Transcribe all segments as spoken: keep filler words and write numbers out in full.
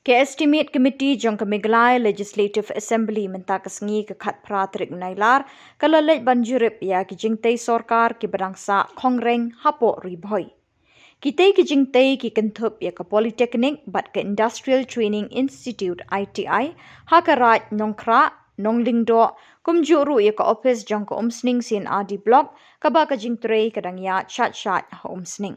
Ka Estimate Committee jong ka Meghalaya Legislative Assembly mynta ka sngi ka khatphra tarik Nailar ka la leit ban jurip ïa ki jingtei sorkar kiba dang sah khongrein hapoh Ri Bhoi. Kitei ki jingtei ki kynthup ïa ka Polytechnic bad ka Industrial Training Institute, I T I, ha ka Raid Nongkhrah, Nonglyngdoh, kumjuh ruh ïa ka ophis jong ka Umsning C and R D Block, kaba ka jingtrei ka dang ïaid shait shait ha Umsning.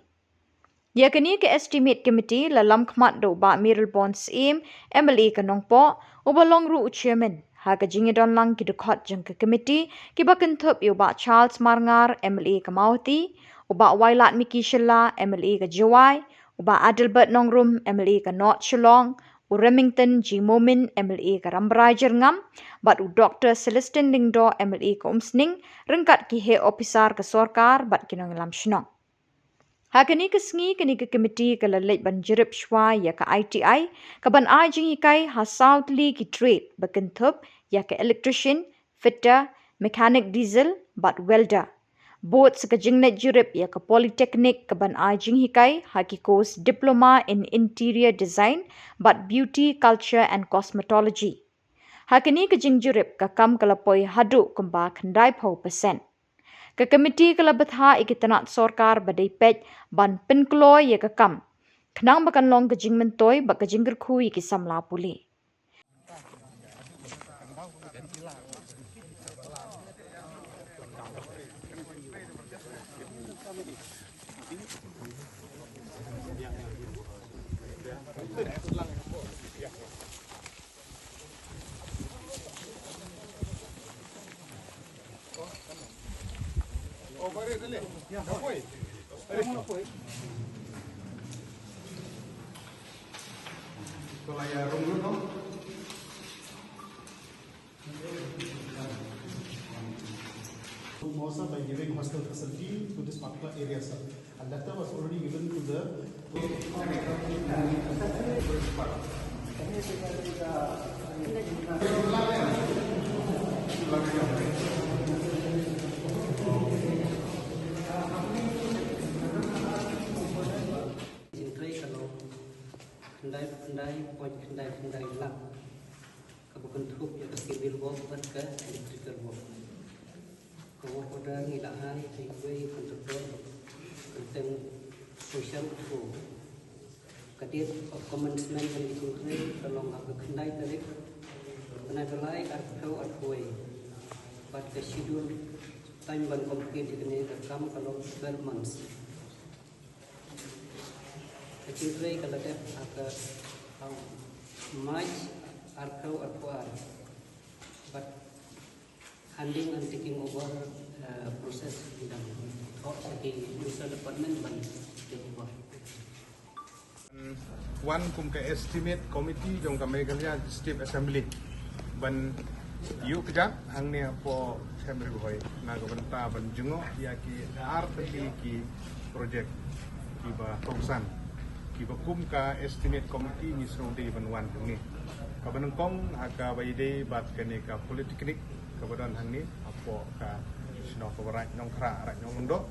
Ïa kane ka Estimate Committee la lamkhmat da u Bah Mayralborn Syiem, M L A ka Nongpoh, uba long ruh u Chairman. Ha ka jingïadon lang ki dkhot jong ka committee kiba kynthup ïa u Bah Charles Marngar, M L A ka Mawhati, u Bah Wailadmiki Shylla, M L A ka Jowai, u Bah Adelbert Nongrum, M L A ka North Shillong, u Remington G Momin, M L A ka Rambrai Jyrngam, bad u Doctor Celestine Lyngdoh, M L A ka Umsning, ryngkat ki heh ophisar ka sorkar bad ki nongïalam shnong. Ha kane ka sngi kane ka committee ka la leit ban jurip shuwa ïa ka I T I kaban ai jinghikai ha saw tylli ki trade ba kynthup ïa ka electrician, fitter, mechanic diesel bad welder. Bad sa ka jingleit jurip ïa ka Polytechnic kaban ai jinghikai ha ki course Diploma in Interior Design bad Beauty, Culture and Cosmetology. Ha kane ka jingjurip ka kam ka la poi haduh kumba khyndaiphew percent. Ka committee ka la bthah ïa ki tnat sorkar ba dei peit ban pynkloi ïa ka kam, khnang ba kan long ka jingmyntoi bad ka jingkyrkhu ïa ki samla pule. Mawsa by giving hostel facility to this particular area, sir. A letter was already given to the Jingtrei ka long khyndai, khyndai point khyndai khyndai lak. Kaba kynthup ïa ka civil work bad ka electrical work. Ka work order ngi la ai ha iwei i contractor kyrteng Soshal Uthuo. Ka date of commencement ka jingtrei ka long ha ka khyndai tarik bnai July arphew arphew wei. Bad ka schedule time ban complete ïa kane ka kam ka long twelve months. Ka jingtrei ka la dep ha ka, ha March arphew arphew ar. Bad handing and taking over, uh, process ki dang thoh sha ki user department ban take over. Wan kum ka estimate committee jong ka Meghalaya Legislative Assembly ban ïuh kjat hangne hapoh Shem Ri Bhoi na ka bynta ban jngoh ïa ki ar tylli ki project kiba kongsan kiba kum ka estimate committee ngi sngewdei ban wan hangne. Kaba nyngkong ha kaba ïadei bad kane ka polytechnic kaba don hangne hapoh ka shnong kaba Raid Nongkhrah, Raid Nonglyngdoh.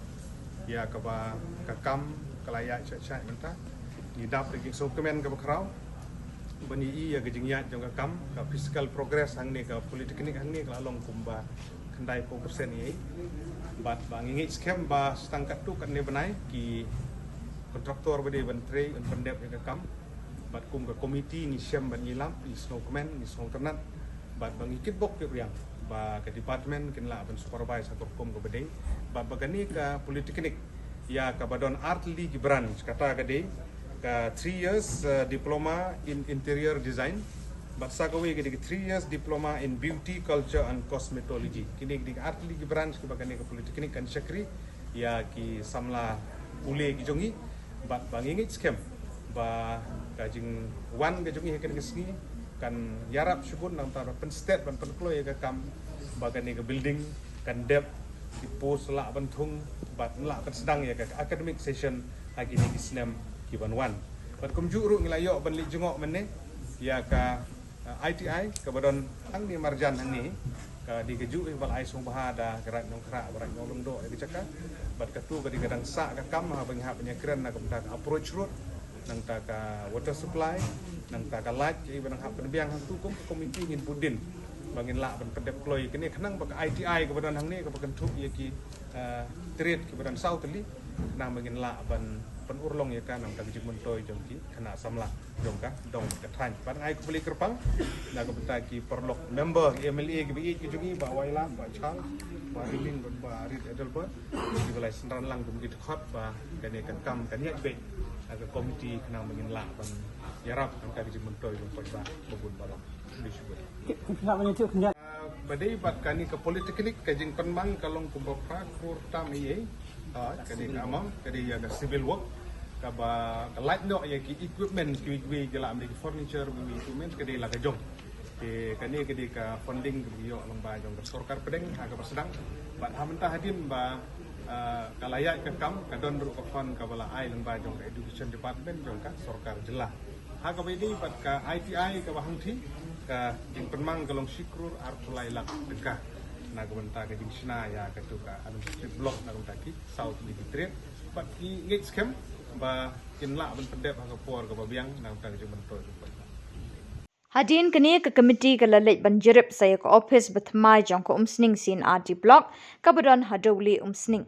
Ïa kaba ka kam ka la ïaid shait shait mynta. Ngi dap da ka jingsngewkmen kaba khraw ban ïohi ïa ka jingïaid jong ka kam, ka physical progress hangne ka polytechnic hangne ka la long kumba khyndai phew percent ïa. Bad ba ngi ngeit skhem ba sa tang katto katne bnai ki contractor ba dei ban trei, ban pyndep ïa ka kam. Bad kum ka committee ngi shem ban ïalap, ngi sngewkmen, ngi sngewtynnat. Bad ba ngi kitbok kitriang ba ka department kin lah ban supervise ha ka rukom kaba dei. Bad ba kane ka polytechnic ïa kaba don ar tylli ki branch, kata ka dei ka three years, uh, diploma in interior design. Bad sa kawei ka dei ka three years diploma in beauty, culture and cosmetology. Kine ki dei ka ar tylli ki branch kiba kane ka polytechnic kan shakri ïa ki samla pule ki jong ngi. Bad ba ngi ngeit skhem ba ka jingwan ka jong ngi ha kane ka sngi kan ïarap shibun nangta ban pynstet ban pynkloi ïa ka kam ba kane ka building kan dep, ki post lah ban thung bad lah ban sdang ïa ka academic session ha kine ki snem ki ban wan. Bad kumjuh ruh ngi la ïoh ban leit jngoh mynne ïa ka uh, I T I kaba don hangne marjan hangne, ka dei kajuh hi ba la ai sngewbha da ka Raid Nongkhrah bad Raid Nonglyngdoh ïa ka jaka. Bad katu ka dei ka dang sah ka kam haba ngi hap ban ïakren na ka bynta ka approach road. nangta ka water supply, nangta ka light, ïa ba nang hap pynbiang hangtu kum ka komiti ngin bud dien ba ngin lah ban pyndep kloi kane khnang ba ka I T I kaba don hangne kaba kynthup ïa ki trade kiba don saw tylli, khnang ba ngin lah ban pynurlong ïa ka nangta ka jingmyntoi jong ki khynnah samla jong ka dong ka thaiñ. Bad nga ai khublei kyrpang na ka bynta ki paralok member M L A kiba ïeit ki jong ngi, Bah Wailam, Bah Charles, Bah Rilin bad Bah Rit Adelbert, kiba la synran lang kum ki dkhot ba kane ka kam kan ïaid beit ha ka komiti khnang ba ngin lah ban ïarap nangta ka jingmyntoi jong paidbah ba bun balang. Khublei shibun. Ba dei bad kane ka polytechnic ka jingpynmang ka long kumba phra klur tam eiei. Kane ka amount ka dei ïa ka civil work, kaba ka lait noh ïa ki equipment kiwei kiwei ki la mih, ki furniture, ki equipment ka dei la ka jong. Te kane ka dei ka funding kaba ïoh lyngba jong ka sorkar pdeng ha kaba sdang. Bad ha mynta hadien ba ka la ïaid ka kam ka don ruh ka fund kaba la ai lyngba jong ka education department jong ka sorkar jylla. Ha kaba ïadei bad ka I T I kaba hangthie, ka jingpynmang ka long shi klur arphew lai lak tyngka na ka bynta ka jingshna ïa katu ka administrative block na ka bynta ki saw tylli ki trade bad ki ngeit skhem ba kin lah ban pyndep ha ka por kaba biang na ka bynta ka jingmyntoi jong ka. Hadien kane ka komiti ka la leit ban jurip sa ïa ka ophis bathymmai jong ka Umsning C and R D Block kaba don ha Dewlieh Umsning.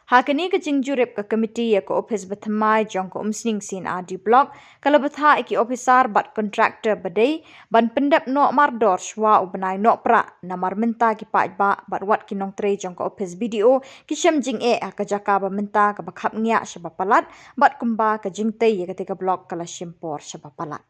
Ha kane ka jingjurip ka komiti ïa ka ophis bathymmai jong ka Umsning C and R D Block ka la bthah ïa ki ophisar bad kontraktor ba dei ban pyndep noh mardor shuwa u bnai Nohprah, namar mynta ki paidbah bad wat ki nongtrei jong ka ophis B D O ki shem jingeh ha ka jaka ba mynta kaba khapngiah shaba palat bad kumba ka jingtei ïa katei ka block ka la shim por shaba palat.